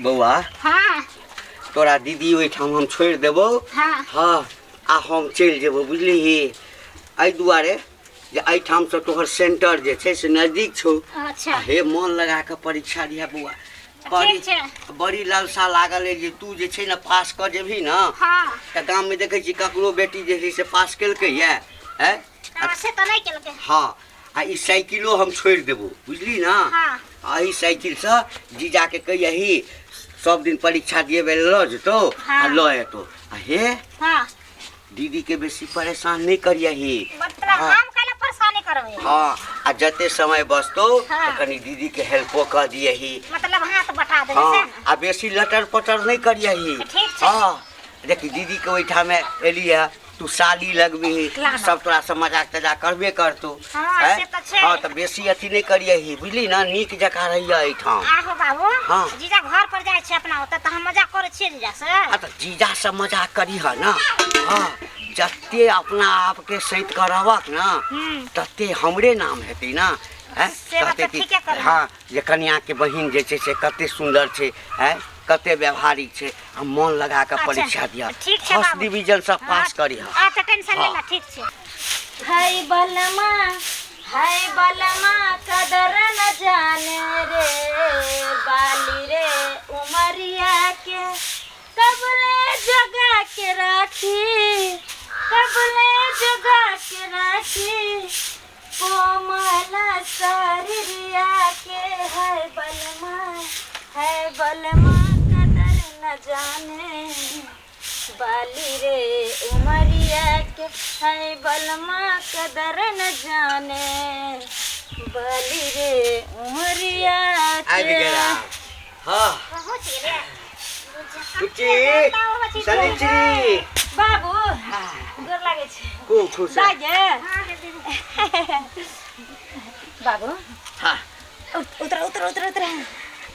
बौआ हाँ तोरा दीदी ओहिठाम हम छोड़ि देबौ हाँ हाँ आ हम चलि जेबौ बुझलिही एहि दुआरे जे एहिठामसँ तोहर सेंटर जे छै से नजदीक छौ अच्छा आ हे मन लगा कऽ परीक्षा दिहे बौआ बड़ी ठीक छै बड़ी लालसा लागल अइ जे तू जे छै ने पास कऽ जेबही ने हाँ तऽ गाममे देखै छी ककरो बेटी जे छै से पास केलकै यए आँय हाँ, से तऽ नहि केलकै हँ आ ई साइकिलो हम छोड़ि देबो बुझली ना हाँ। आ एहि साइकिलसँ जीजाके कहियही सब दिन परीक्षा दिएबै लऽ जेतौ आ हाँ। लऽ एतौ आ हे हाँ दीदीके बेसी परेशान नहि करियही मतलब हाँ। हम काहे परेशानी करबै हँ आ जते समय बचतौ हाँ। तऽ कनि दीदीके हेल्पो कऽ दियही मतलब हाथ बटा देबै हँ से ने आ बेसी लटर पटर नहि करियही ठीक छै। हँ देखी दीदीके ओहिठामे एली है तू साली लगबिही लाना। सब तोरा से मजाक तजाक करबे करतौ हाँ, हैं? से तऽ छै। हाँ तऽ बेसी अथी नहि करियही बुझली ना नीक जकाँ रहिय एहिठाम आहो बाबू हाँ। जीजा घर पर जाइ छै अपना ओतऽ तऽ हम मजाक करै छियै जीजा से आ तऽ जीजा से मजाक करीह ना हाँ जते अपना आपके सैत कऽ रहबक ना हम्म। तते हमरे नाम हेतै ना हैं? से बात कहतै तऽ कि ठीके कहलियै। हाँ जे कनियाके बहिन जे छै से कते सुन्दर छै हैं कते व्यवहारिक छै आ मन लगा कऽ अच्छा, परीक्षा दिअ ठीक छै फर्स्ट बाबू। डिवीजन से पास करिह अच्छा टेंशन हाँ। नहि ला ठीक छै हाय बलमा हाय बलमा कदर न जाने रे बाली रे उमरिया के कबले जगा के राखी कबले जगा के राखी कोमल शरीरिया के है बलमा है बलमा कदर न जाने बाली रे उमरिया के है बलमा कदर न जाने बाली रे उमरिया आबि के गेला हाँ पहुँच गेलै बुच्ची सनिचरी बाबू गोर लागै छै खूब खुश रह। दाइ गे बाबू हाँ उतर उतर उतर उतर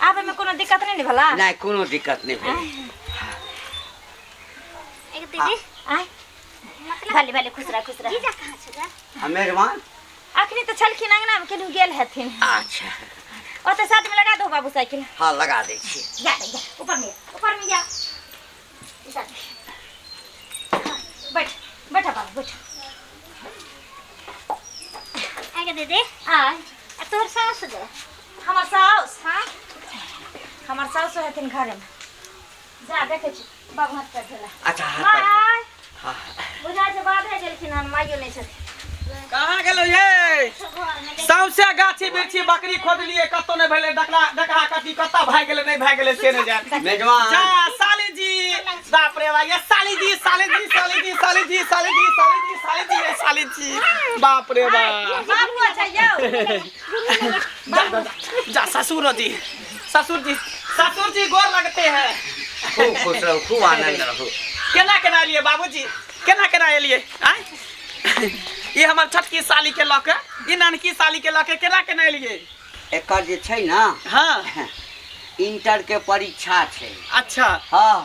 आबैमे कोनो दिक्कत नहि ने भेला नहि कोनो दिक्कत नहि भेल एक दीदी आय भले भले खुश रह खुश रह जीजा कहाँ छै गे? आ मेहरबान अखनी तऽ छलखिन अंगनामे केनहु गेल हेथिन अच्छा ओतऽ साथमे लगा दो बाबू साइकिल हाँ लगा दै छियै जा जा ऊपर में ऊपर में जा जा। हाँ, बैठ बैठ बाबू बैठ आगे दीदी आय आ तोहर सास गे हमर साउस हाँ हमर साउस हेथिन घरेमे जा देखै छी बाबू हाथ पैर धोला अच्छा हाथ पैर माय हाँ बुझा छै बाधे गेलखिन हन माइयो नहि छथिन कहाँ गेलो ये सौंसे गाछी बिरछी बकरी खोदलिए कतौ नहि भेलै डकरा डकहा कटी कतऽ भागि गेलै नहि भागि गेलै से नहि जान मेजबान जा साली जी बाप रे बा ये साली जी साली जी साली जी साली जी साली जी साली जी साली जी ये साली जी बाप रे बा बाबू अच्छा यौ जा, जा, जा ससुर जी ससुर जी ससुर जी गोर लगते हैं खूब खुश रहू खूब आनंद रहू केना केना एलियै बाबूजी केना केना एलियै आँय ई हमर छोटकी साली के लऽ के ई नानकी साली के लऽ के केना केना एलियै एकर जे छै ने हाँ इंटर के परीक्षा छै अच्छा हाँ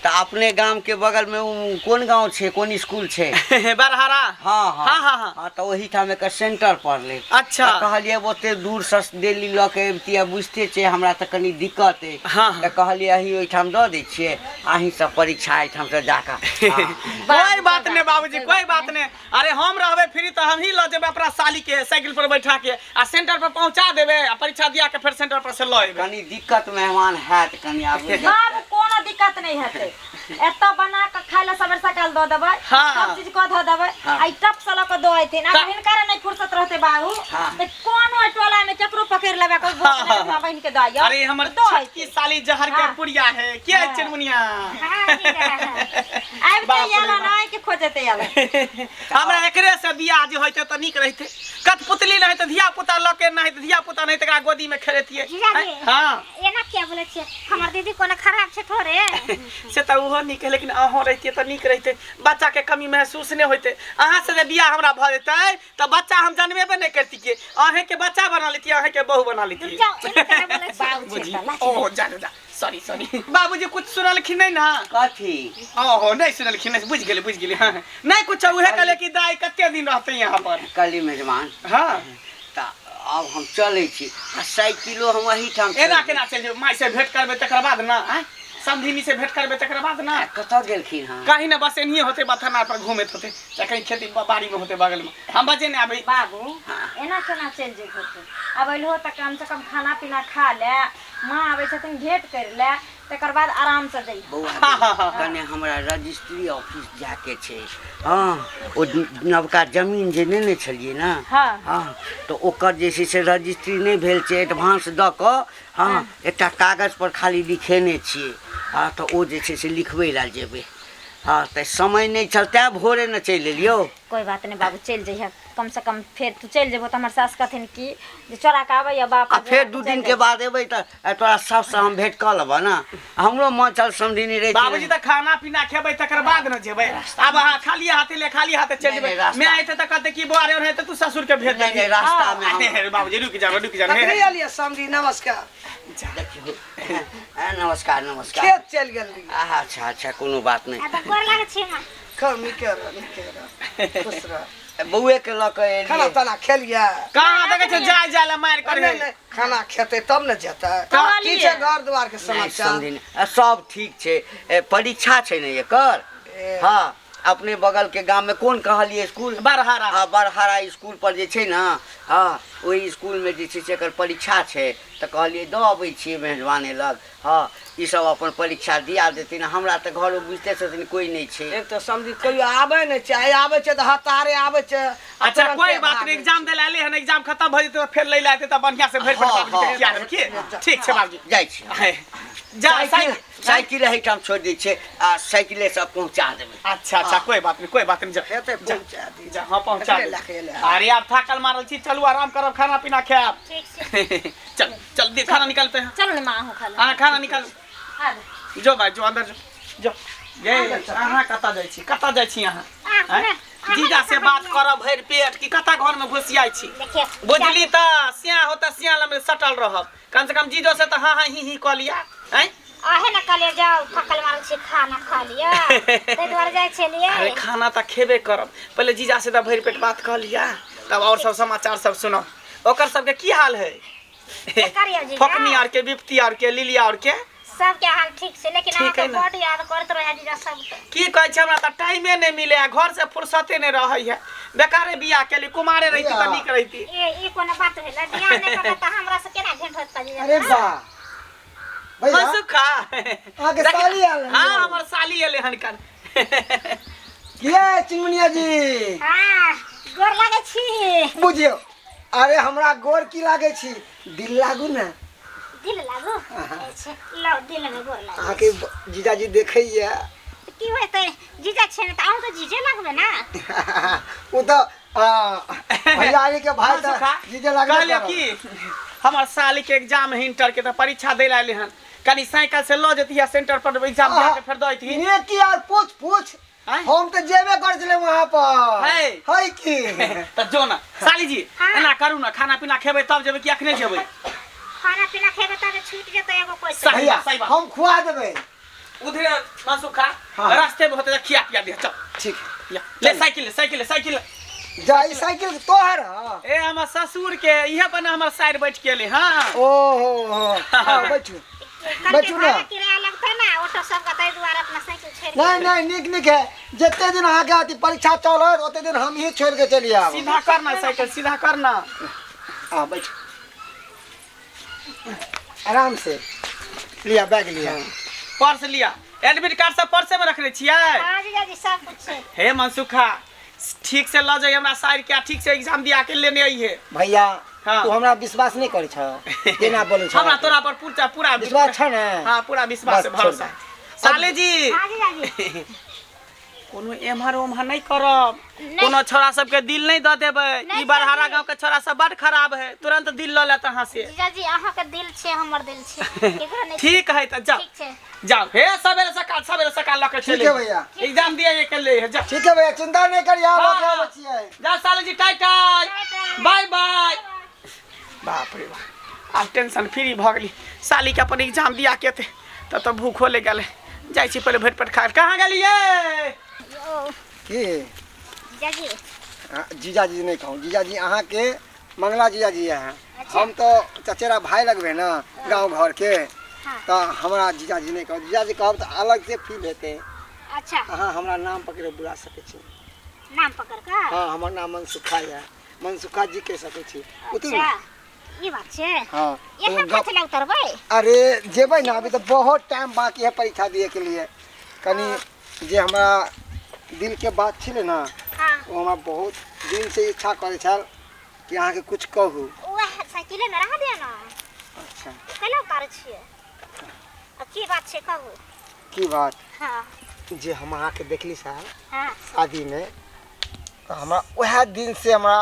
तऽ अपने गाम के बगल में उ कोन गांव छै कोन स्कूल छै बरहरा हाँ हाँ हाँ हाँ हाँ हाँ तऽ ओहिठाम एकर सेंटर पड़लै अच्छा। तऽ कहलियै ओते दूर से डेली लऽ के अबितियै बुझिते छियै हमरा तऽ कनि दिक्कत अइ हाँ, हाँ। तऽ कहलियै अहीं ओहिठाम दऽ दै छियै अहीं सब परीक्षा एहिठाम से जाकऽ हाँ। कोई बात नहीं बाबूजी कोई बात नहीं अरे हम रहबे फ्री तऽ हम ही लऽ जेबै अपना साली के साइकिल पर बैठा के आ सेंटर पर पहुंचा देबै आ परीक्षा दिया के फेर सेंटर पर से लऽ एबै कनि दिक्कत मेहमान हैत कनि आबू बाबू कोनो दिक्कत नहि हेतै एतऽ बना कऽ खाय लए सबेर सकाल दऽ देबै हाँ। सब चीज कऽ धऽ देबै हाँ। आ ई टप से लऽ कऽ दऽ अयथिन अगर ता- हिनकर नहि फुर्सत रहतै बाबू हाँ। तऽ कोनो टोला मे केकरो पकड़ि लेबै कोइ हाँ, भोट हाँ, नहि बहिन के दऽ आइयौ अरे हमर दऽ छोटकी अयथिन। साली जहर के हाँ। पुड़िया है के है हाँ। चिरमुनिया हाँ जीजा आबिते बाप रे आयल बाप। नहि कि खोजते आयल हमरा एकरे से बियाह जे होइते तऽ नीक रहिते कठपुतली नहि तऽ धिया पुता लऽ के नहि तऽ धिया पुता नहि तऽ एकरा गोदी में खेलतियै जीजाजी। हाँ एना किया बोलै छियै हमर दीदी कोनो खराब छै थोड़े से तऽ ओहो नीक है लेकिन अहूँ रहितियै तऽ नीक रहितै बच्चाके कमी महसूस नहि होइतै अहाँसँ जे बियाह हमरा भऽ जेतै तऽ बच्चा हम जनमेबे नहि करतियै अहेँके बच्चा बना लेतियै अहेँके बहू बना लेतियै जाओ एना केना बोलै छियै बाबू छै बुझी तऽ लाठी ओ जा जा सॉरी सॉरी बाबूजी कुछ सुनलखिन नहि ने कथी ओहो नहि सुनलखिन नहि बुझि गेलै बुझि गेलै हाँ नहि कुछ उहे कहले कि दाई कते दिन रहते यहाँ पर कहली मेजबान हाँ तऽ आब हम चलै छी आ साइकिलो हम एहिठाम छोड़ि एना देबै। केना चलि जेबै माय से भेंट करबै तकर बाद ना आँय समधिनी से भेंट करबै तकर बाद ना कतऽ गेलखिन हँ कहीं ना बस एनहिए होते बथाना पर घूमैत होते या कहीं खेती बाड़ी में होते बगल में हम बजे नहीं आबै बाबू एना केना चलि जेबहो तू आब अयलहो तऽ कमसँ कम खाना पीना खा ले माँ आबै छथिन भेंट करि ले तकर बाद आरामसँ जइहो बौआ हाँ, हाँ, हाँ। कने हमरा रजिस्ट्री ऑफिस जाके छै हँ ओ नवका जमीन जे नेने छलियै ने हाँ। हँ तऽ ओकर जे छै से रजिस्ट्री नहि भेल छै एडवांस दऽ कऽ हँ एकटा कागज पर खाली लिखेने छियै हँ तऽ ओ जे छै से लिखबै लए जेबै हँ तऽ समय नहि छल तैँ भोरे ने चलि एलियौ कोई बात नहीं बाबू चलि जइहे कम से कम फेर तू चलि जेबहो तऽ हमर सास कहथिन कि जे चोरा के आबैया बाप आ फेर 2 दिन के बाद एबै तऽ तोरा सबसँ हम भेंट कऽ लेबऽ ने हमरो मन छल समधिनी रही बाबूजी तऽ खाना पीना खेबै तकर बाद ने जेबै आब अहाँ खाली हाथे ले खाली हाथे चलि नहीं, जेबै नहीं, रास्ता- मैं आयते तऽ कहते कि बौआ रे ओनाहिते तू ससुर के भेज नहीं, देली नहीं, रास्ता में हम- अरे बाबूजी रुक जाओ रुक जाओ कखनी एलियै समधी नमस्कार देखियौ नमस्कार नमस्कार खेत चलि गेल रहियै अच्छा अच्छा कोनो बात नहि आ तऽ गोर लागै छी माँ खूब नीके रह नीके रह खुश रह बौए के लऽ कऽ खाना एलियै ताना खेलियै कहाँ देखै छै जाय जाय लए मारि करे नहि नहि खाना खेतै तब ने जेतै की छै घर दुआर के नहि, समाचार समधिनी सब ठीक छै परीक्षा छै ने एकर ए। हँ अपने बगल के गाम में कोन कहलियै स्कूल बरहारा हँ बरहारा स्कूल पर जे छै ने हँ ओहि स्कूल में जे छै से एकर परीक्षा छै तऽ कहलियै दऽ अबै छियै मेहजबाने लग हँ ई सब अपन परीक्षा दिया देथिन हमरा तऽ घरमे बुझिते छथिन कोइ नहि छै एक तऽ समझी कहियो आबै नहि छै आइ आबै छै तऽ हतारे आबै छै आ अच्छा तुरन्ते कोई बात भागै नहीं एग्जाम दे ला हन एग्जाम खत्म भऽ जेतै तऽ फेर लै ला एतै तऽ बढ़िया से भरि पेट हाँ, बाबूजी के हाँ। खिया देब की ठीक छै बाबूजी जाइ छी हे, जा साइकिल साइकिल साइकिल एहिठाम छोड़ि दै छियै आ साइकिलेसँ पहुँचा देबै अच्छा अच्छा कोई बात नहीं कोई बात नहीं जा हेतै जा, पहुँचा दी जा हाँ पहुँचा एकरे दे। लए के एलै। अरे आप थाकल मारल छी चलू आराम करब खाना पीना खायब ठीक छै चल चल दे खाना निकालते हैं चलू ने माँ अहूँ खा ले हाँ खाना निकाल आबू। जो भाई जो अंदर जो जो ये अहाँ कतऽ जाइ छी कतऽ जाइ छी अहाँ अहाँ आँय? जीजा से बात करब भरि पेट कि कतऽ घर में घुसियाइ छी देखियौ बुझली तऽ सिया हो तऽ सिया लग सटल रहब कम से कम जीजो से तऽ हाँ हाँ ही ही कऽ लिया आँय अहे ने कहलियै जाउ थकल मारल छी खाना खा लिअ ताहि दुआरे जाइ छलियै अरे खाना तऽ खेबे करब पहिले जीजा से तऽ भरि पेट बात कऽ लिया तब और सब समाचार सब सुनब ओकर सबके की हाल है केकर यौ जीजा? फकनी आर के विपती आर के लिली आर के सबके हाल ठीक छै लेकिन ठीक अहाँके है ने? बड याद करैत रहै जीजा सबके की कहै छै हमरा तऽ टाइमे नहि मिले है घर से फुर्सते नहि रहै है बेकारे बियाह केली कुमारे रहिती तऽ नीक रहिती ए ई कोनो बात भेलै बियाह नहि करबै तऽ हमरा से केना भेंट होत जीजा अरे वाह भैया मनसुखा अहाँके साली आयल हन हाँ यौ। हमर साली एलै हन कन किए चिंगुनिया जी हाँ गोर लागै छी बुझियौ अरे हमरा गोर की लागै छी दिल लागू ने दिल लागू अच्छा लो दिल में गोर लागू अहाँके जीजाजी देखैया की होतै जीजा छै ने तऽ अहूँ तऽ जीजे लगबै ने ओ तऽ भैयारी के भाई तऽ मनसुखा जीजे लागबे कहलियौ करत। की हमर साली के एग्जाम है इंटर के तऽ परीक्षा दै लए एलै हन कनी साइकिल से लऽ जैती सेंटर पर एग्जाम दे के फेर दऽ अइती नेकी यार पूछ पूछ आँय? हम तऽ जेबे करै छलै वहाँ पर है। है की तऽ जो ना साली जी हाँ। एना करू ना खाना पीना खेबै तब जेबै कि अखने जेबै खाना पीना खेबै तब छूट जेतै एगो पैसा सही भैया बात, सही बात। हम खुआ देबै उधरे मनसुखा हाँ। रास्ते में होते खिया पिया दिया चल ठीक है या, ले साइकिल ले साइकिल ले साइकिल ले। जा ई साइकिल तोहर हँ ए हमर ससुर के इहे पर ना हमर साइड बैठ के एलै हाँ ओहो हो हाँ बैठू कते बैठू ना। भाड़ा किराया लगतै ने ऑटो सबके ताहि दुआरे अपना साइकिल छोड़ि के नहीं नहीं नीक नीक है जते दिन अहाँके अथी परीक्षा चलत ओते दिन हम ही छोड़ के चलि आब सीधा करना साइकिल सीधा करना हाँ बैठू आराम से लिया बैग लिया पर्स लिया एडमिट कार्ड सब पर्से में रखने छियै हाँ जीजाजी सब कुछ छै हे मनसुखा ठीक से लऽ जाइए हमरा साइड के आ ठीक से एग्जाम दिया के लेने अइहे भैया हाँ। तू हमरा विश्वास नहीं करै छ केना बोलै छ हमरा तोरा पर पूरा पूरा विश्वास छ ने हाँ पूरा विश्वास है बस, छोड़ भरोसा दे। है। साले जी हाँ जीजाजी कोनो एम्हर ओम्हर नहीं करब नहीं। कोनो छोरा सबके दिल नहीं दऽ देबै नहीं ई बरहारा जीजाजी। गांव के छोरा सब बड खराब है तुरंत दिल लऽ लेत अहाँ से जीजाजी अहाँके दिल छै हमर दिल छै केकरो नहि छै। ठीक है तऽ जाओ ठीक छै जाओ हे सवेरे सकाल सवेरे सकाल लऽ के ठीक चलि है भैया। एग्जाम दिए के ले जाओ ठीक है भैया चिंता नहीं करिए हाँ, आबो के हाँ। आबै छियै जा साले जी टाटा टाटा। बाय बाय बाप रे बाप आब टेंशन फ्री भऽ गेली साली के अपन एग्जाम दिया के एतै तब तऽ भूखो लागि गेलै जाइ छी पहिले भरि पेट खा कहाँ गेलियै ओ की जीजाजी हाँ, जीजाजी नहीं कहूँ जीजाजी अहाँके मंगला जीजा जी है। हम तो चचेरा भाई लगबे ना गांव घर के। हाँ। तो हमरा जीजा जी नहीं कहब, जीजा जी कहब तो अलग से फील हेतै। अच्छा। अहाँ हमरा नाम पकड़ि बुला सकै छी। नाम पकड़ कऽ? हाँ, हमर नाम मनसुखा है, मनसुखा जी कहि सकै छी। उतरू। अच्छा, ई बात छै। हाँ। एखन गप- कथी लए उतरबै? अरे जेबै ना, अभी तो बहुत टाइम बाकी है परीक्षा दिए के लिए। कनी जे हमरा दिल के बात छलै ना, हाँ। ओ हमरा बहुत दिन से इच्छा करै छल कि अहाँके कुछ कहू। वएह साइकिले में रह दिअ ना। अच्छा। कैला उतारै छियै? आ की बात छै कहू? की बात? हाँ। जे हम अहाँके देखली साहब हाँ। शादी में, तऽ हमरा वएह दिन से हमरा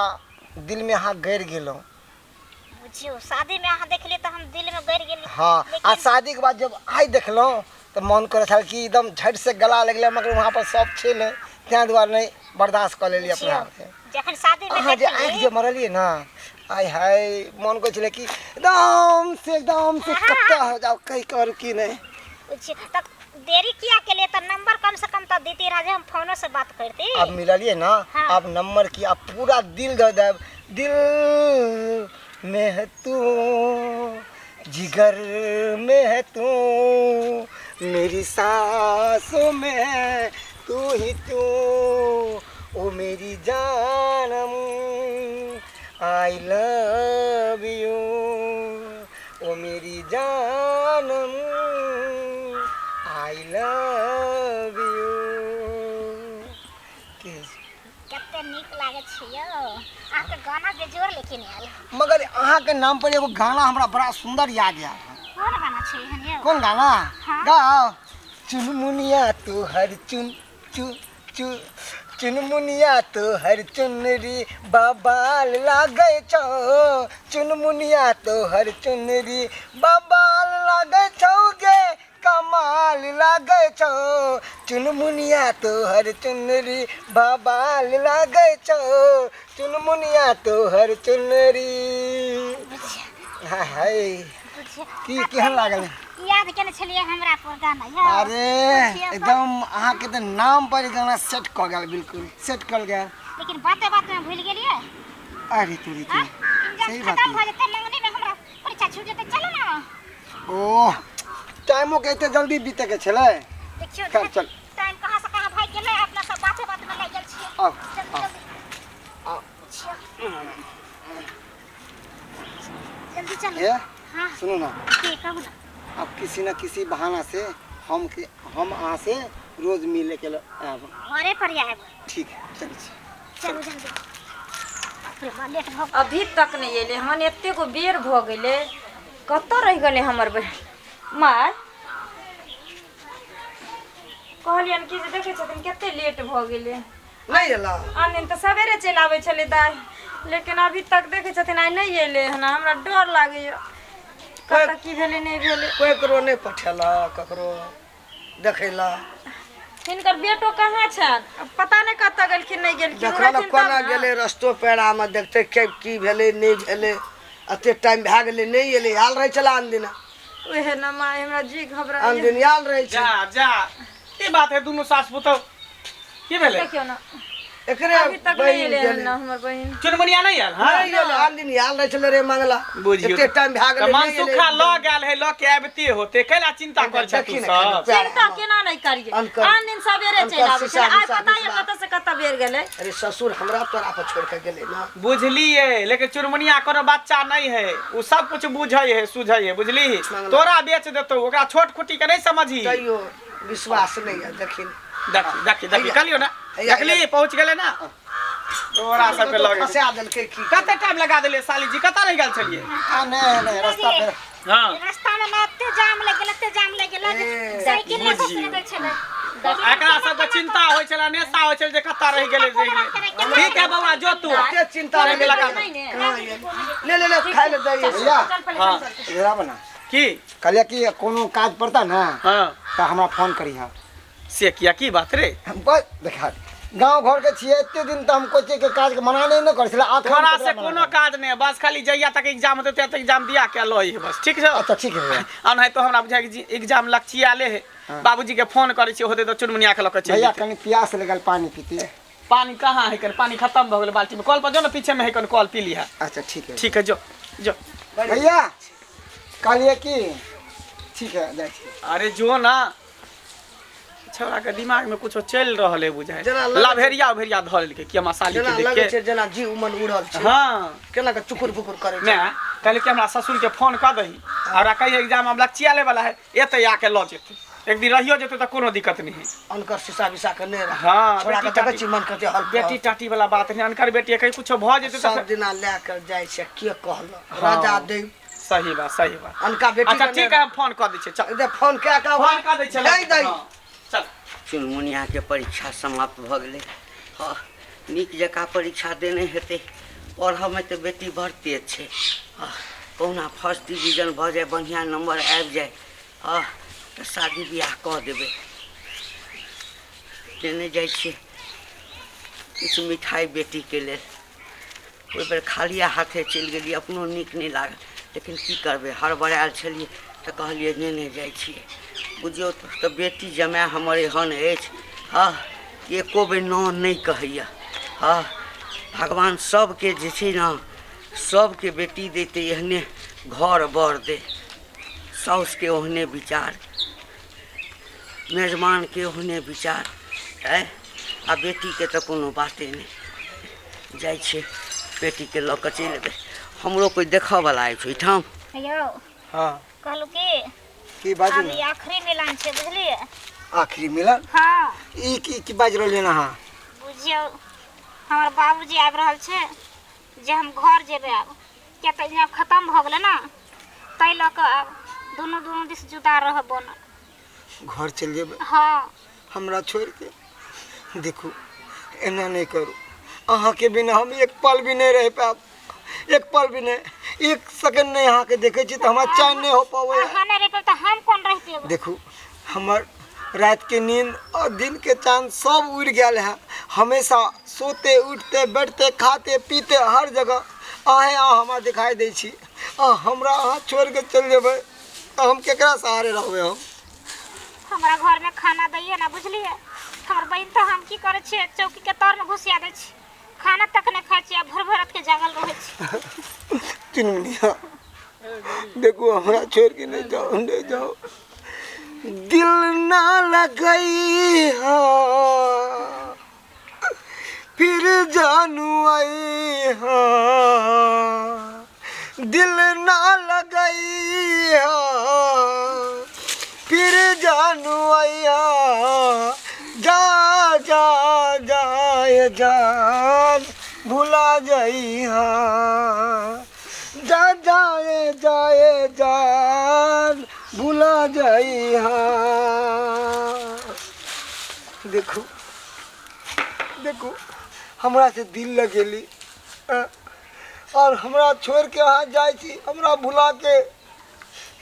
दिल में अहाँ गड़ि गेलहुँ। बुझियौ, शादी में अहाँ देखलियै तऽ हम दिल में गड़ि गेली। हाँ, आ लेकिन शादी के बाद जब आइ देखलहुँ तऽ मन करै छल कि एकदम झट से गला लगलै, मगर वहाँ पर सब छलै, ताहि दुआरे नहि बर्दाश्त कऽ लेलियै अपना बुझियौ, आपके। जखन शादी में अहाँ जे आँखि देखली जे मरलियै ना, आय हाय, मन करै छलै कि एकदम से कत्ता हो जाओ, कहि करू कि नहि। बुझियौ, तऽ देरी किया केलियै? तऽ नंबर कम से कम तऽ देती रह जे हम फोनो से बात करती। अब मिललियै ना। हाँ। अब नंबर की, अब पूरा दिल दऽ देब। दिल में है तू, जिगर में है तू, मेरी सांसों में तू ही तू, ओ मेरी जानम, I love you, ओ मेरी जानम, I love you. कते नीक लागै छै यौ अहाँके गाना, बेजोड़ लेकिन आयल। मगर अहाँके नाम पर एगो गाना हमरा बड़ा सुंदर याद आयल हन। कोन गाना छै एहन यौ? कोन गाना? हाँ। गाओ। चुनमुनिया तोहर चुन चु चु, चुनमुनिया तोहर चुनरी बबाल लागै छौ, चुनमुनिया तोहर चुनरी बबाल लागै छौ गे, कमाल लागै छौ, चुनमुनिया तोहर चुनरी बबाल लागै छौ, चुनमुनिया तोहर चुनरी। हाय हाय। बुझियौ। की केहन लागल? याद केने छलियै हमरा पर गाना यौ? अरे। बुझियौ तऽ। एकदम अहाँके तऽ नाम पर ई गाना सेट कऽ गेल, बिल्कुल सेट कऽ गेल। लेकिन बाते बात में भूलि गेलियै। अरे तोरी के। हाँ? एग्जाम सही बात खत्म है। भऽ जेतै, मंगनी में हमरा परीक्षा छूट जेतै, चलू ना। ओह, टाइमो के एते जल्दी बीते के छलै। देखियौ। चल, चल। टाइम कहाँ से कहाँ भागि गेलै, अपना सब बाते बात में लागि गेल छियै। आउ। जल्दी। आउ। जल्दी। आउ। बुझियौ, जल्दी चलू। ये। हाँ। सुनू ना। की कहू ना? अब किसी न किसी बहाना से हम अहाँ से रोज मिले के आयब। घरे पर आयब। ठीक है, चल छी। चलू जल्दी, बाप रे बा, लेट भऽ गेल। अभी तक नहि एलै हन, एतेक गो बेर भऽ गेलै, कतऽ रहि गेलै हमर बहिन? माय, कहलियनि कि जे देखै छथिन कते लेट भऽ गेलै। नहि एला? आन दिन तऽ सवेरे चलि आबै छलै दाइ, लेकिन अभी तक देखै छथिन आइ नहि एलै हन। हमरा डर लागैए, कतऽ की भेलै नहि भेलै। कोइ ककरो नहि पठेलक ककरो देखै लए? हिनकर बेटो कहाँ छनि? अब पता नहि कतऽ गेलखिन नहि गेलखिन। देखो ने। रहथिन तब कोना ने। गेलै रस्तो पेड़ामे, देखतै के की भेलै नहि भेलै। एते टाइम भए गेलै, नहि एलै। आयल रहै छलै आन दिना। ओहे ने माय, हमरा जी घबरा। आन दिन आयल रहै छै। जा जा, की बात है? दुनू सास पुतहु, की भेलै? देखियौ ने। एकरे अभी तक नहि बहिन एलै हन। गेलै। ने हमर बहिन। चुनमुनिया नहि आयल? हँ। नहि एलै, आन दिन आयल रहै छलै रे मंगला। बुझियौ। एते टाइम भए तऽ गेलै, नहि एलै। मनसुखा लऽ गेल है, लऽ के आबिते होते, कैला चिंता कर छै तू देखी ने सब? खाली पैर। चिंता केना नहि करियै? अनकर- आन दिन सवेरे अनकर चलि आबै शीशा छलै, आइ विशा पता यऽ विशा। कतऽ से कतऽ बेर गेलै। अरे ससुर हमरा तोरा पर छोड़ के गेलै ना। बुझलिए, लेकिन चुनमुनिया कोनो बच्चा नहीं है, उ सब कुछ बुझै है सुझै है, बुझली? मंगला। तोरा बेच देतौ, ओकरा छोट खुटी के नहीं समझी। तैयो विश्वास नहीं है, देखी। देखी देखी देखी। हैया। कहलियो ना। हैया। देखली। हैया। पहुंच गेलै ना तोरा सबके लगे। फंसा देलकै की? कते टाइम लगा देलियै साली जी? कतऽ रहि गेल छलियै? आ नहि नहि, रास्ता पर। हाँ। रास्ता में ना एते जाम लागि गेल, एते जाम लागि गेल जे ए, साइकिल नहि बुझियौ। पकड़ै छलै। एकरा सबके चिंता होइ छलै, नेशा होइ छलै जे कतऽ रहि गेलै रहि गेलै। ठीक है बौआ, जो तू। कते चिंता टाइम रहै। लगा नहि ने। कहाँ गेल? ले ले ले, खाय ले दै। भैया। चल पहिले। हाँ। चल, चल। इधर आबऽ ना। की? कहलियै कि कोनो काज पड़ता ना हाँ। तऽ हमरा फोन करिहऽ। से किया, की बात रे? बस देखा, गाँव घर के छियै, एते दिन तऽ हम कोइ चीज के काज के मना नहि ने करै छलै, अखन तोरा ककरा से मना कोनो करबै? काज नहि, बस खाली जहिया तक एग्जाम हेतै तहिया तक एग्जाम दिया के लही, बस ठीक छौ? अच्छा, ठीक है भैया। आ नहीं तो हमरा बुझाइ कि एग्जाम लक्षियाले है, बाबूजी के फोन करै छियै, होतै तऽ चुनमुनिया के लऽ के चलि भैया। जेतै। कनि प्यास लगल, पानी पीते। पानी कहाँ है कन, पानी खत्म भऽ गेलै बाल्टी में। कल पर जो ना, पीछे में है कन कल, पी लिहा। अच्छा ठीक है। ठीक है, जो जो। भैया कहलिए कि ठीक है, जाइ छी। अरे जो ना, छौड़ा के दिमाग में कुछो चलि रहल है बुझाइ। जेना लगै छै- लाभेरिया उभेरिया धऽ लेलकै कि हमरा साली के जेना देख लगै के छै जेना जीव मन उड़ल छै। हाँ। केना के चुकुर पुकुर करै छै। मैं कहले कि हमरा ससुर के फोन कऽ दही और कहिए एग्जाम हम लचिया ले वाला है, एते आके लऽ जेतै, एक दिन रहियो जेतै तऽ कोनो दिक्कत नहीं है। अनकर शीशा विसा के नहि राख। हाँ, छोड़ा के बेटी देखै टाटी- छी मन करतै हल्का। बेटी टाटी वाला बात नहीं, अनकर बेटी कहीं कुछो भऽ जेतै सब तऽ दिना लए के जाइ छै, के कहलक? हाँ। राजा देव। सही बात, सही बात। अनका बेटी अच्छा के ठीक है, हम फोन कऽ दै छियै, चल। नहि- फोन कए के फोन कऽ दै छियै। दै दै। हाँ, चल। चुनमुनियाके परीक्षा समाप्त भऽ गेलै। हँ, नीक जकाँ परीक्षा देने हेतै, पढ़ऽमे तऽ बेटी बड़ तेज छै। हँ, कहुना फर्स्ट डिवीजन भऽ जाय, बढ़िआँ नम्बर आबि जाय, हँ तऽ शादी बियाह कऽ देबै। लेने जाइ छियै किछु मिठाइ बेटीके लेल। ओहि बेर खालिए हाथे चलि गेलियै, अपनो नीक नहि लागल, लेकिन की करबै, हड़बड़ायल छलियै तऽ कहलियै नेने जाइ छियै। बुझियौ तऽ बेटी जमाए हमर एहन अछि, हँ, एको बेर न नहि कहैए। हँ, भगवान सबके जे छै ने, सबके बेटी दैते एहने घर बर दे, साउसके ओहने विचार, मेजबानके ओहने विचार, आँय, आ बेटीके तऽ कोनो बाते नहि। जाइ छियै बेटीके लऽ कऽ चलि एबै। हमरो कोइ देखऽवला अछि ओहिठाम? यौ। हाँ। कहलहुँ की की बाजू आब ने। ई आखिरी मिलन छै, बुझलियै? आखिरी मिलन? हाँ। ई की की बाजि रहलियै अहाँ? बुझियौ हमर बाबूजी आबि रहल छै जे हम घर जेबै आब, किया तऽ आब खतम भऽ गेलै ने, ताहि लऽ कऽ आब दुनू दुनू दिस जुदा रहब बनल। घर चलि जेबै? हाँ। हमरा छोड़ि के? देखू एना नहि करू, अहाँके बिना हम एक पल भी नहि रहि पायब, एक पल भी नहि, एक सेकंड नहि अहाँके देखै छी तऽ हमरा चैन नहि हो पाबै। अहाँ नहि रहि पेब तऽ हम कोन रहि पेब? देखू हमर रातिके नींद और दिन के चांद सब उड़ि गेल है। हमेशा सोते उठते बैठते खाते पीते हर जगह अहें अहाँ हमरा दिखाई दै छी। आ हमरा अहाँ छोड़ि के चलि जेबै तऽ हम केकरा सहारे रहबै हम? हमरा घरमे खाना दैए ना, बुझलियै? हमर बहिन तऽ हम की करै छियै, चौकीके तरमे घुसिया दै छी, खाना तक नहि खाइ छी आ भरि भरि रातिके जागल रहै छी। चुनमुनिया देखू हमरा छोड़ि के नहि जाओ, नहि जाओ। दिल ना लगई हा फिर जानू आई हा, दिल ना लगई हा फिर जानू आई हा, जा जा जाए जान भुला जाई हा, जा जाए जाए जान भुला जाई हा। देखू देखू हमरा से दिल लगेली और हमरा छोड़ के अहाँ जाइ छी, हमरा भुला के।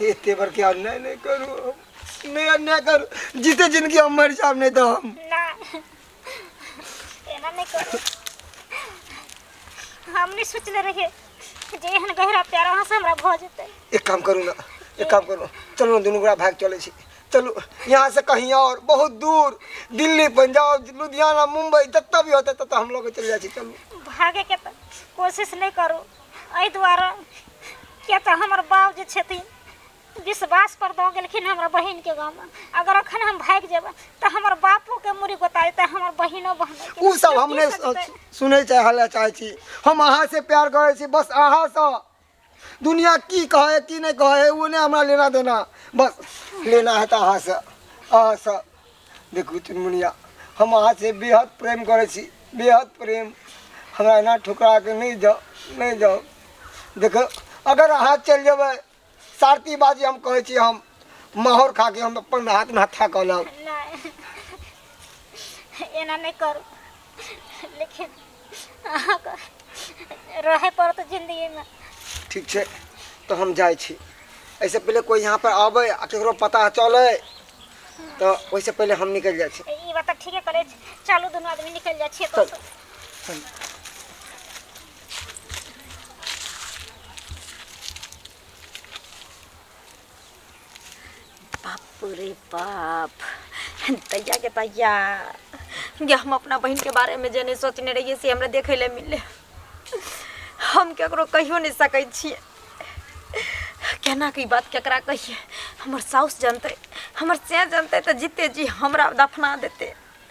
एते बड़के अन्याय नहि करू, नहि अन्याय करू, जीते जिंदगी हम मरि जायब, नहि तऽ हम ना, एना नहि करू। हम नहि सोचले रहियै जे एहन गहरा प्यार अहाँ से हमरा भऽ जेतै। एक काम करू ना, एक काम करू, चलू ना दुनू गोरा भागि चलै छी, चलू यहाँ से कहीं और बहुत दूर, दिल्ली पंजाब लुधियाना मुंबई जतऽ भी होतै ततऽ हम लऽ के चलि जाइ छी, चलू। भागेके तऽ कोशिश नहि करू, एहि दुआरे किया तऽ हमर बाप जे छथिन विश्वास पर दऽ गेलखिन हमरा बहिनके गाँवमे, अगर अखन हम भागि जेबै तऽ हमर बापोके मुड़ी गोता जेतै, हमर बहिनो बहनोके। ओ सब हम नहि सुनै चाहै चाहै छी, हम अहाँ से प्यार करै छी, बस अहाँसँ। दुनिया की कहै की नहि कहै ओ नहि हमरा लेना देना, बस लेना है तऽ अहाँसँ, अहाँसँ। देखू चुनमुनिया हम अहाँसँ बेहद प्रेम करै छी, बेहद प्रेम, हमरा एना ठुकरा के नहि जाउ, नहि जाउ। देखो अगर अहाँ चलि जेबै, सारथी बाजी हम कहै छी, हम माहौर खा के हम अपन हाथमे हत्था कऽ लेब। नहि एना नहि करू, लेकिन अहाँके रहै पड़त जिन्दगीमे। ठीक छै तऽ हम जाइ छी, एहिसँ पहिले कोइ यहाँ पर आबै आ केकरो पता चलै तऽ ओहिसँ पहिले हम निकलि जाइ छी। ई बात तऽ ठीके करै छी, चलू दुनू आदमी निकलि जाइ छियै तऽ। चल। बाप रे बाप, तैया के तैया जे हम अपना बहिनके बारेमे जे नहि सोचने रहियै से हमरा देखै लए मिललै। हम केकरो कहियो नहि सकै छियै, केना के ई बात केकरा कहियै? हमर साउस जनतै, हमर से जनतै तऽ जीते जी हमरा दफना देतै,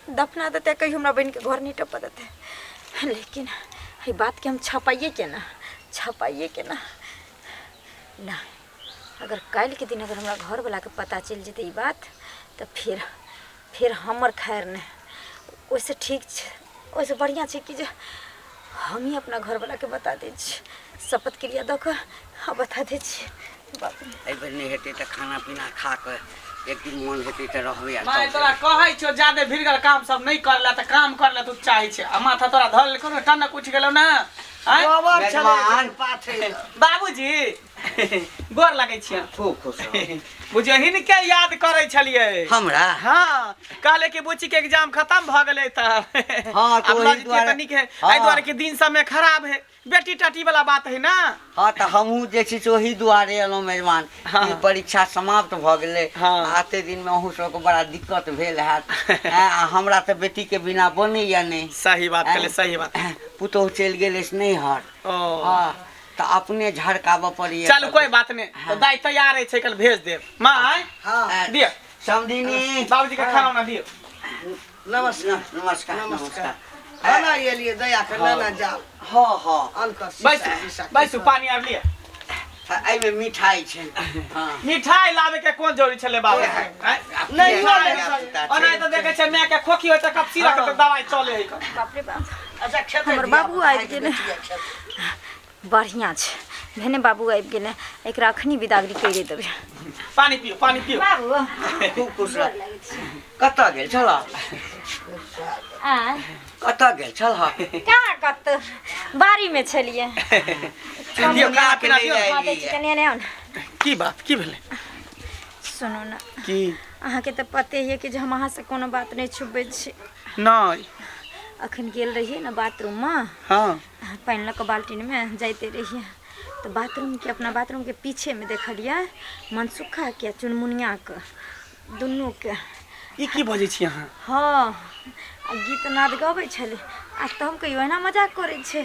दफना देतै, कहियो हमरा बहिनके घर नहि टपऽ देतै। लेकिन एहि बातके हम छपाइए केना, छपाइए केना ना? अगर काल्हिके दिन अगर हमरा घरवलाके पता चलि जेतै ई बात तऽ फेर हमर खैर नहि। ओहिसँ ठीक छै, ओहिसँ बढ़िआँ छै कि जे हमही अपना घरवलाके बता दै छियै, शपथ क्रिया दऽ कऽ आ बता दै छियै। बाप रे, एहिबेर नहि हेतै तऽ खाना पीना खा कऽ एक दिन मोन हेतै तऽ रहबै आ माय तब तोरा कहै छियौ जादे भिड़गर काम सब नहि करला तऽ काम करला तू चाहै छै आ माथा तोरा धऽ लेलकौ ने, टनक उठि गेलौ ने। आँय? गोबर छलै मेजबान। पाथै लए। बाबूजी, गोर लगै छियै। खूब खुश रहू। बुझियौ हिनके याद करै छलियै हमरा? हाँ, कहले कि बुच्ची के एग्जाम खत्म भऽ गेलै तऽ हाँ, तऽ आब ओहि लऽ जैतियै तऽ दुआरे- नीक है। हाँ। एहि दुआरे कि दिन समय खराब है, बेटी टाटी वाला बात है ना। हाँ, तऽ हमहूँ जे छै से ओही दुआरे एलहुँ मेजबान। हाँ। ई परीक्षा समाप्त भऽ गेलै। हाँ। आते दिनमे अहूँ सबके बड़ा दिक्कत भेल हैत। ऐं, आ हमरा तऽ बेटीके बिना बनैया नहि। सही बात कहले, सही बात। पुतोहु चलि गेल अछि नैहर। ओ। हाँ, तऽ अपने झड़काबऽ पड़ैया। चलू कोई बात नहीं, तो दाई तैयार है, कल भेज देब। माँ हाँ। दियो समधिनी, बाबूजी के खाना उना दियो। नमस्कार। नमस्कार। नमस्कार। नमस्कार। खाना एलियै दया के नाना जाओ। हाँ हाँ। अनकर शीशा बैसू शीशा। बैसू, पानी आर लिअ। एहिमे मिठाई छै। हाँ। मिठाई लाबे के कोन जरूरी छलै बाबू? आँय? नहीं, मिठाई नहीं। ओना तऽ देखै छै माय के खोखी होइ तऽ कप सिरक के दवाई चले है। बाप रे बाप, अच्छा खेतै हमर धिया बाबू आबि गेलै। बेटिया खेतै। बढ़िआँ छै, भेने बाबू आबि गेलै, एकरा अखनी बिदागरी करि देबै। पानी पियो, पानी पियो। बाबू, खूब खुश रह। कतऽ गेल छल? आँय? कतऽ गेल छल? कहाँ कतऽ, बाड़ीमे छलियै। दियौ खाना पीना दियौ। हँ, दै छी, कनि एने आउ ने। की बात, की भेलै? सुनू ने। की? अहाँके तऽ पते यऽ कि जे हम अहाँसँ कोनो बात नहि छुपबै छी। नहि। अखन गेल रहियै ने बाथरूममे। हाँ। पानि लऽ कऽ बाल्टीनमे जाइते रहियै तऽ बाथरूमके, अपना बाथरूमके पीछेमे देखलियै मनसुखाके आ चुनमुनियाके दुनूके। ई की बजै छी अहाँ? हँ, आ गीत नाद गबै छलै आ तऽ हम कहियो एना मजाक करै छै,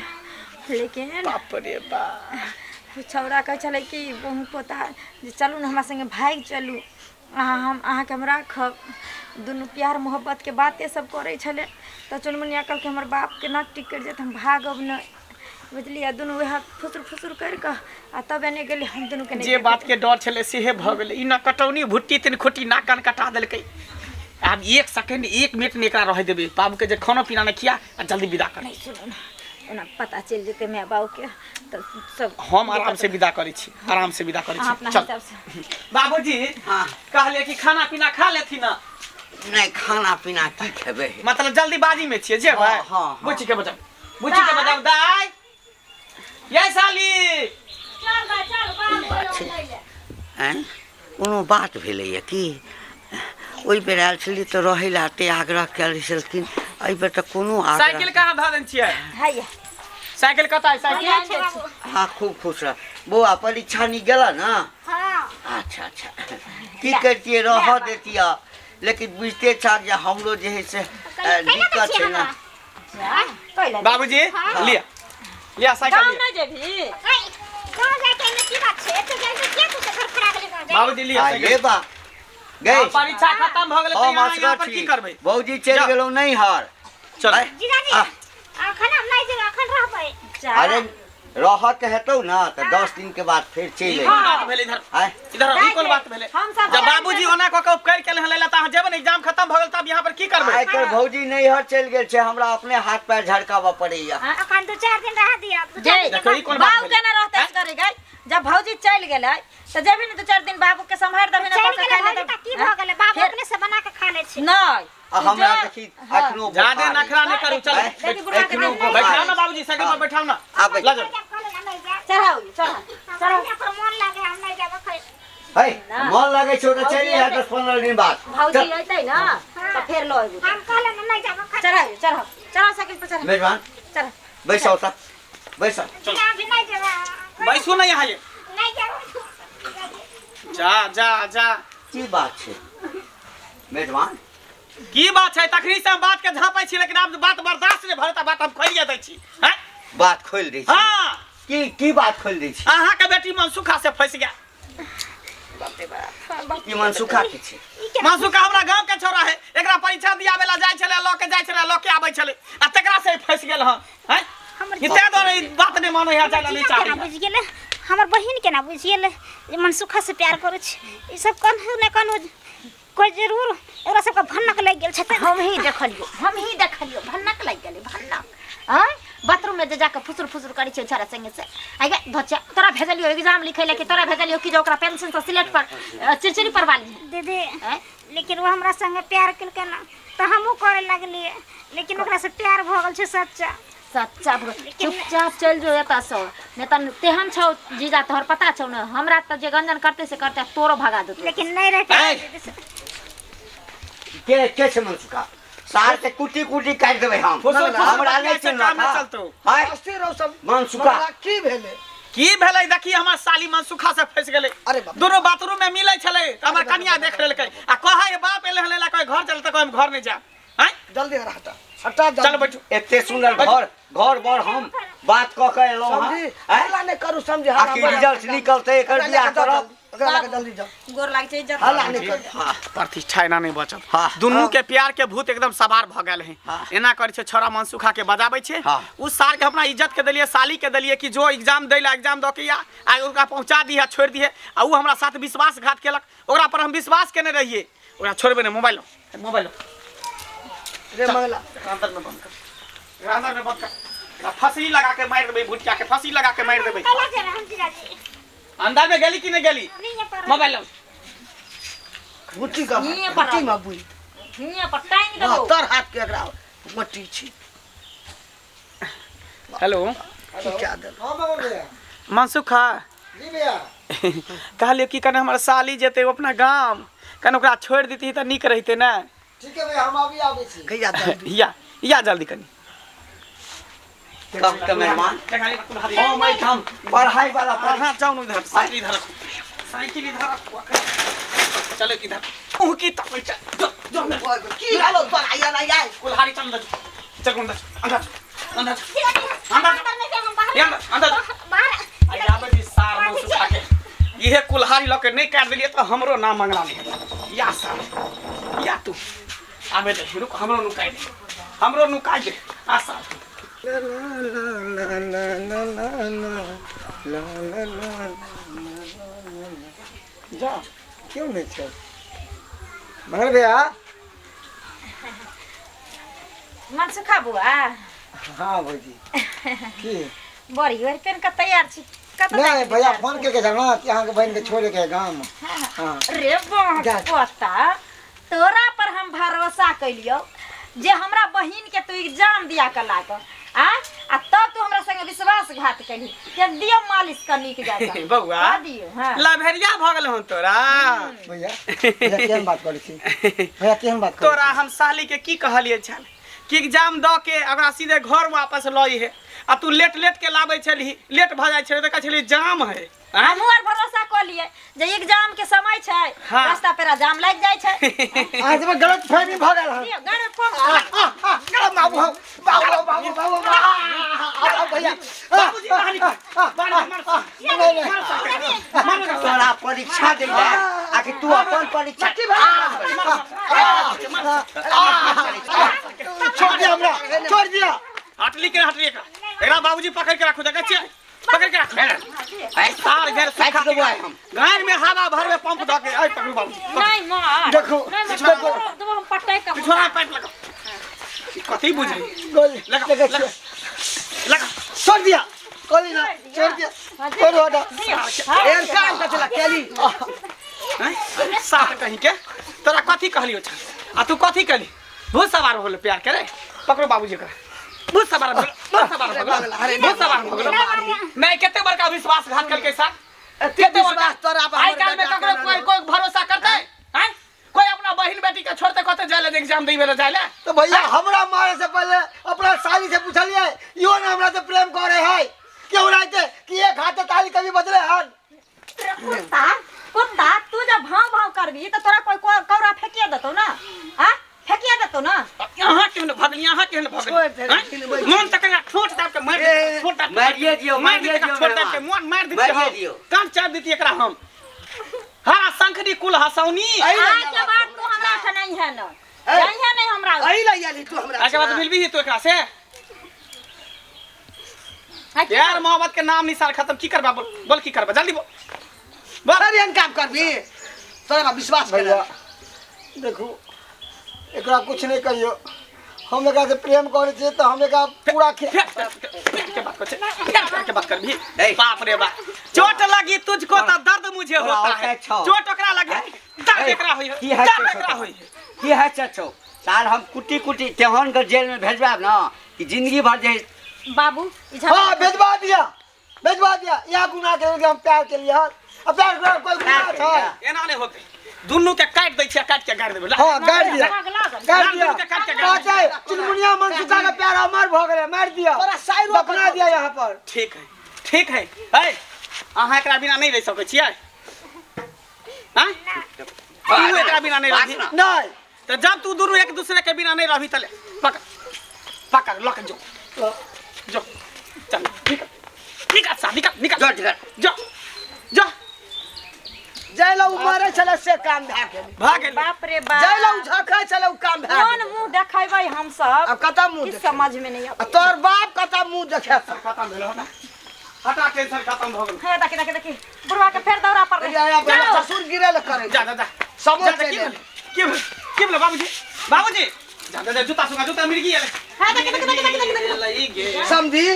लेकिन बाप रे बाप, छौड़ा कहै छलै कि बहु पोता जे चलू ने हमरा सङ्गे भागि चलू अहाँ, हम अहाँके हम राखब। दुनू प्यार मोहब्बतके बाते सब करै छलै तऽ चुनमुनिया कहलकै हमर बापके नाक टिकि जायत, हम भागब नहि। बुझलियै? दुनू वएह फुसुर फुसुर करि कऽ आ तब एने गेलै, हम दुनूके नहि जे बात के डर छलै सेहे भऽ गेलै। ई ना कटौनी भुट्टी तीन खुट्टी नाक कान कटा देलकै। आब एक सेकेंड एक मिनट नहि एकरा रहै देबै। बाबूके जे खाना पीना नहि खिया आ जल्दी विदा कर। नहि, सुनू ने, ओना पता चलि जेतै माय बाबूके तऽ सब। हम आराम से विदा करै छी, आराम से विदा करै अहाँ छी। अपना चल हिसाबसँ। बाबूजी। हाँ। कहलियै कि खाना पीना खा लेथिन ना? नहि, खाना पीना की खेबै? मतलब जल्दीबाजी में छियै जेबै? हाँ, हाँ, हाँ। बुच्ची के बजाउ, बुच्ची के बजाउ। दाइ ये साली। चल भाइ चल, बाबू एलौ। आँय, कोनो बात भेलैए की? ओहि बेर आयल छलियै तऽ रहै लए एते आग्रह कयल छलखिन, एहि बेर तऽ कोनो आग्रह। साइकिल कहाँ धऽ देने छियै? हैया। साइकिल कतऽ है साइकिल? छै बाबू। हाँ, खूब खुश रह बौआ। परीक्षा नीक गेल ने? हाँ। अच्छा अच्छा, की करितियै, रहऽ दैतियै, लेकिन बुझिते छहक जे हमरो जे है से कैला दै दिक्कत छियै छै ने। हमरा? बाबूजी, लिअ लिअ साइकिल गाँव लिअ। नहि जेबही? ऐ, गाँव जाके एहिमे की बात छै? एते जल्दी किया तू सब धड़फड़ा गेली गाँव जाय? बाबूजी, लिअ आ साइकिल। ये बा गई। आब परीक्षा खत्म भऽ गेलै तऽ हम यहाँ यहाँ असगर पर की छी, करबै? भौजी चलि जाउ। गेलहुँ नैहर। चल। आँय? जीजाजी, आ। अखन हम नहि जेबै, अखन रहबै। जा। अरे, रहऽ के हेतौ ने तऽ 10 दिन के बाद फेर चलि ई अइहे। कोन बात भेलै? इधर आँय? इधर ई कोन बात भेलै? हम सब जब बाबूजी ओना कऽ के उपकार केले हन तऽ अहाँ जेबै ने? एग्जाम खत्म भऽ गेल तब यहाँ पर की करबै? आइ काल्हि भौजी नैहर चलि गेल छै, हमरा अपने हाथ पैर झड़काबऽ पड़ैया। अखन 2-4 दिन रह दिअ, दू चारि दिन के देखो, ई कोन बात बाबू भेलै? केना रहतै असगरे गै? जब भौजी चलि गेलै तऽ जेबही ने 2-4 दिन बाबू के सम्हारि देबही ने? चलि कऽ के गेलै खाइ लए भौजी देबही। तऽ की भऽ गेलै? बाबू फेर- अपने से बना के खा लै छै। नहि। आ हमरा देखी अखनो जादे बोखार नखरा नहि करू, चल। आँय? देखी बुढ़ा के एखनो नहि- बोखार बैठाउ ने अछि। बाबूजी, साइकिल पर बैठाउ ने। आ बैठ। लऽ जाउ। चढ़ाउ, चढ़ाउ, चढ़ाउ पर मोन लागे, हम नहि जाब अखन। है, मन लगै छौ तऽ चलि अइहे 10-15 दिन बाद। भौजी चल। अयतै ने तऽ फेर लऽ अयबू। हम कहले ने नहि जाब अखन। चढ़ाउ, चढ़ाउ, चढ़ाउ, साइकिल पर चढ़ाउ। मेजबान। चढ़ाउ। बैसाउ तऽ बैसाउ। जीजा भी नहि जेबै। बैसू ने यहाँ ये। नहि जाब। जा जा जा। की बात छै मेजबान? की बात छै तखनी से हम बात के झाँपै छी लेकिन आब बात बर्दाश्त नहि भरत बात हम खोलिए दै छी हैं? बात खोलि दै छी हाँ की की बात खोलि दै छी अहाँ के बेटी मनसुखा से फंसि गेल ई मनसुखा के छै मनसुखा हमरा गांव के छोरा है एकरा परीक्षा दियाबे ला जाइ छलै लऽ के जाइ छलै लऽ के आबै छलै आ तकरा से फंसि गेल हँ हैं? हमर ई ताहि दुआरे ई बात नहि मानै है जाइ ला नहि जीजा केना चाहै बुझि गेलै हमर बहिन केना बुझि गेलै जे मनसुखा से प्यार करै छै ई सब कन्हु ने कन्हु कोई जरूर एकरा सबके भन्नक लागि गेल छै हम ही देखलियो हम ही देखलियो भन्नक लागि गेलै भन्नक आँय बाथरूम में जे जाके फुसुर फुसुर करै छै छोरा संगे से आइ गे धोचा तोरा भेजलियो एग्जाम लिखै ले कि तोरा भेजलियो कि जे ओकरा पेंसिल से सिलेट पर चिड़चिड़ी पर वाली दीदी आँय लेकिन वो हमरा संगे प्यार केलकै ना तऽ हमहूँ करे लगलियै लेकिन ओकरा से प्यार भऽ गेल छै सच्चा सच्चा चुपचाप चलि जो एतऽ से नहि तऽ तेहन छौ जीजा तोहर पता छौ ने हमरा तऽ जे गंजन करतै से करतै तोरो भगा देतौ लेकिन नहि रह ऐ! के के छै मनसुखा सार के कुटी कुटी काटि देबै हम फुसुर फुसुर हमरा नहि बतियाइ से चिन्हत काम नहि हँ। चलतौ। हाय अस्थिर रहो सब मनसुखा। मंगला, की भेलै की भेलै देखी हमर साली मनसुखा से फंसि गेलै अरे बाप रे। दुनू बाथरूम में मिलै छलै तऽ हमर कनिया देख लेलकै आ कहै बाप एलै हन कहे घर चल तऽ कहै हम घर नहि जायब आँय जल्दी हटा हटा हटा चल जल्दी बैठू एते सुंदर घर घर बर हम बात कऽ के एलहुँ हँ समझी आँय? हल्ला नहि करू समझी आ कि रिजल्ट निकलतै एकर बियाह करब ओकरा लऽ कऽ जल्दी जाओ गोर लाग छै इज्जत हल्ला नहि करू प्रतिष्ठा एना नहि बचत हाँ। दुनू के प्यार के भूत एकदम सवार भऽ गेल है हाँ। एना करै छै छोरा मनसुखा के बजाबै छै हाँ। उस सार के अपना इज्जत के देलियै साली के देलियै कि जो एग्जाम दै ला एग्जाम दऽ के या आ ओकरा पहुँचा दिहे छोड़ि दिहे आ उ हमरा साथ विश्वासघात केलक ओकरा पर हम विश्वास केने रहियै ओकरा छोड़बै नहि मोबाइल मोबाइल रे मंगला अंदर में बंद कर अंदर में बंद कर एकरा फंसी लगा के मारि देबै भुटिया के फंसी लगा के मारि देबै कैला जेबै हम जीजाजी अंदर में गेली कि नहि गेली नहीं पर मोबाइल लाउ गुटी का हियाँ पर गुटी में बुझ हियाँ पर टांगि देबौ तर हाथ के एकरा गोटी छी हेलो की कए देल हाँ बाबा भैया मनसुखा जी भैया कहलियै कि कने हमर साली जेतै ओ अपना गाम कने ओकरा छोड़ि देती तऽ नीक रहितै ने ठीक है भैया हम अभी आबै छी कहिया जल्दी या या जल्दी कनी कब के मेहमान हम एहिठाम पढ़ाई वाला पढ़ हाँ जाओ ना इधर साइकिल इधर रखो साइकिल इधर रखो चलो इधर मुँह की तक जो जो अंदर की भेलो तोरा या ना यार कुल्हाड़ी चल अंदर चल अंदर अंदर अंदर अंदर अंदर अंदर अंदर बाहर आई आबे दी सार मनसुखा के इहे कुल्हाड़ी लऽ के नहि काटि देलियै तऽ हमरो नाम मंगला नहि हेतै या सार या तू आबे दे रुक हमरो नुकाइ दे हमरो नुकाइ दे आ सार ला ला ला ला ला ला ला ला ला ला ला ला जा क्यों नहीं छै मंगल भैया मनसुखा बुआ हाँ भौजी की बड़ी ओढ़ि पेन के तैयार छी कतऽ नहीं जाइके भैया विचार फोन छै? करके जाना कि अहाँके बहन के छोड़े के है गाम हाँ रे बाप जा। पोता तोरा पर हम भरोसा कैलियौ जे हमरा बहिन के तू एग्जाम दिया के लाग आ आ तब तू हमरा संगे विश्वासघात कैली के दियो मालिश कर नीक जाके बौआ कऽ दियौ हाँ लभेरिया भऽ गेल हन तोरा भैया भैया केहन बात करै छी भैया केहन बात करै तोरा हम साली के की कहलियै छल कि एग्जाम दऽ के ओकरा सीधे घर वापस लऽ हे आ तू लेट लेट के लाबै छलही लेट भऽ जाइ छलै तऽ कहै छलही जाम है आँय? हमहूँ आर भरोसा कऽ लिए जे एग्जाम के समय छै हाँ। रास्ता पेरा जाम लागि जाइ छै छी अहाँ सबके गलत फहमी भऽ गेल हन दियौ, गाना कम गलत बाबू हम बाबू बाबू बाबू बाबू भैया बाबूजी बाहर निकल, बाहर निकल, मार साला। नहीं नहीं मार साला। तोरा परीक्षा दे आ कि तू अपन परीक्षा छोड़ दिया हमरा छोड़ दिया हटली के हटली एकरा एकरा बाबूजी पकड़ के राखू देखै छियै पकड़ के राखू सार घर काटि सुखा देबो आइ हम। घर में हवा भरवे पंप दऽ के आइ पकड़ू बाबूजी नहीं माँ देखो, नहीं माँ देखो। तो हम पटक के पिछोड़ा पाइप लगाओ ई कथी बुझै गोली लगा लगा लगा लगा छोड़ दिया गोली ना छोड़ दिया छोड़ हटा एहन काम कथी ला केली हैं? सार कहीं के तोरा कथी कहलियो छ आ तू कथी कहली भूत सवार हो गेलो प्यार करे पकड़ो बाबूजी का भूत सवार हो गेलो भूत सवार हो गेलो भूत सवार हो गेलो मैं कते बड़का विश्वासघात करके साथ एते विश्वास तोरा पर आइ हमर काल्हि में बेटा ककरो केना कोई कोई भरोसा करतै हैं कोई अपना बहिन बेटी के छोड़ते कते जाय ले एग्जाम देबे ले जाय ले तो भैया हमरा मारे से पहले अपना साली से पूछलिए इहो ने हमरा से प्रेम करे है क्यों रहते कि एक हाथ से ताली कभी बजले हन कुत्ता कुत्ता तू जब भाव भाव करबी तो तोरा कोई कौरा फेंकिए देतौ ना आ फेंकिए केहन भऽ छोड़ि गेल देलखिन, आँय? बैठ। मोन तऽ ककरा ठोट दाब के मारि ए, ठोट दाब के मारिए दियौ, मारि मारिए दियौ दियौ ठोट दाब के मेहमान। मोन मारि दितियै मारिए हम दियौ। कान चाप दितियै एकरा हम हरा शंखनी कुल हसौनी एहि लए आज के बाद तू हमरा से नहीं है न ए। नहीं है नहीं हमरा एहि लए आयल ही तू हमरा आके बाद मिलबी तू एकरा से है कि यार मोहब्बत के नाम निशान खत्म की करबा बोल बोल की करबा जल्दी बोल बोल अरे एहन काम करबी तोरा पर विश्वास भैया केला देखू एकरा कुछ नहीं कहियो हम एकरा से प्रेम करै छियै तऽ हम एकरा पूरा खे फेर फेर के बात कर फेर के बात करबी ए। बाप रे बाप चोट लगी तुझको तो दर्द मुझे तोरा होता है औकात छौ। चोट ओकरा लगे दर्द ए, एकरा होई की है दर्द एकरा होई की है चचो साल हम कुटी कुटी तेहन के जेल में भेजबाब ना कि जिंदगी भर जे बाबू ई झगड़ा हाँ भेजवा दिया भेजवा दिया यहाँ गुनाह के हम प्यार के लिए अब प्यार करे कोई गुनाह छै एना नहीं होते दुनू के काट दै छियै काट के गाड़ देबै ला। हाँ गाड़ दिया झगड़ा लागल। गाड़ दिया दुनू के काट के गाड़ कहते चुनमुनिया मनसुखा का प्यार अमर भ गेलै मार दिया तोरा साइरो दफना दिया यहाँ पर ठीक है ठीक है है अहाँ एकरा बिना नहीं रहि सकै छियै आँय? तू एकरा बिना नहीं रही नहीं तो जब तू दुनू एक दूसरे के बिना नहीं रही तले पकड़ पकड़ लक जो जो चल निकल निकल सा निकल निकल जो निकल। जो जो जाय ला उ मरे छलै से काम भए गेलै भाग गेलै। बाप रे बाप जाय ला उ झखै छलै उ काम भए कोन गेलै मुंह देखेबै हम सब आब कतऽ मुँह कि देखेबै? समझ में नहीं आ आबै तोहर बाप कतऽ मुँह देखे खत्म भेल हटा हटा टेंशन खत्म भऽ गेल हे देखे देखे देखे बुढ़वा के फेर दौरा पड़लै जाओ। ससुर गिरे लए करै जा जा जा समोर जा, जा, चलि की भेलै की भेलै की भेलै बाबूजी बाबूजी जा जा जा जूता सुंगा जूता मिर्गी एलै हे देखे देखे देखे देखे देखे ई गे समझी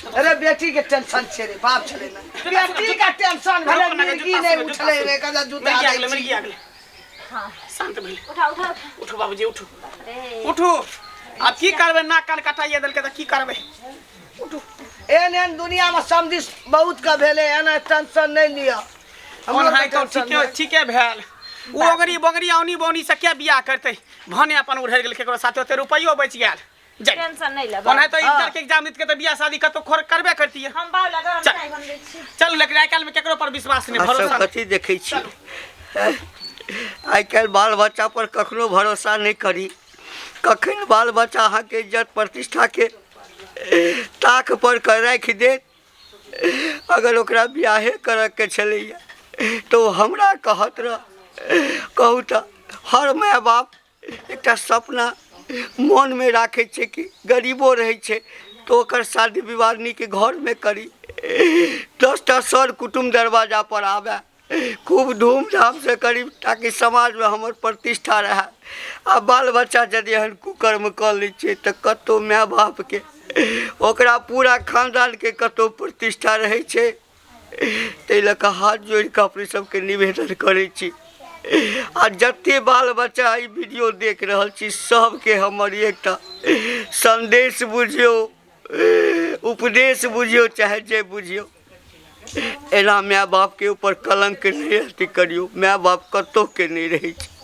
अरे बेटी के टेंशन छै रे बाप छलै ना बेटी के टेंशन भेलै मिर्गी नहि उठलै रे कदा जूता मिर्गी आ दै गेलै छी। मिर्गी आ गेलै शांत भेलै उठा उठा उठा उठू बाबूजी उठू अरे उठू आब की करबै नाक कान कटाइए देलकै तऽ की करबै एहन एहन दुनिया में समझी बहुत के भेलै एना टेंशन नहि लिअ हमरो हमरो है के तो टेंशन ठीके नहि। ठीके भेल ओ ओगरी बोगरी औनी बौनी से के बियाह करतै भने अपन उड़ै गेल केकरो साथे ओते रुपैयो बचि गेल जाय टेंशन नहीं लेबै ओना तऽ इंटर के एग्जाम दित के तऽ बियाह शादी कतौ खोर करबे करतियै हम बाबू लगा चल। चाय बनबै छी चलू लेकिन आइ काल्हिमे केकरो पर विश्वास नहि अहाँ भरोसा सब नहि। कथी देखै छी आइ काल्हि बाल बच्चा पर कखनो भरोसा नहि करी कखन बाल बच्चा अहाँके इज्जत प्रतिष्ठाके ताक पर के राखि देत अगर ओकरा बियाहे करऽके छलैया तऽ ओ हमरा कहत रह कहू तऽ हर माय बाप एकटा सपना मोनमे राखै छै कि गरीबो रहै छै तऽ ओकर शादी विवाह नीक घरमे करी 10टा सर कुटुम्ब दरवाजापर आबय खूब धूमधामसँ करी ताकि समाजमे हमर प्रतिष्ठा रहए आ बाल बच्चा यदि एहन कुकर्म कऽ लै छै तऽ कतहु माय बापके ओकरा पूरा खानदानके कतहु प्रतिष्ठा रहै छै ताहि लऽ कऽ हाथ जोड़ि कऽ अपने सबके निवेदन करै छी आ जते बाल बच्चा ई वीडियो देख रहल छी सबके हमर एकटा सन्देश बुझियौ उपदेश बुझियौ चाहे जे बुझियौ एना माय बापके ऊपर कलङ्क नहि अथी करियौ माय बाप कतहुके नहि रहै छै।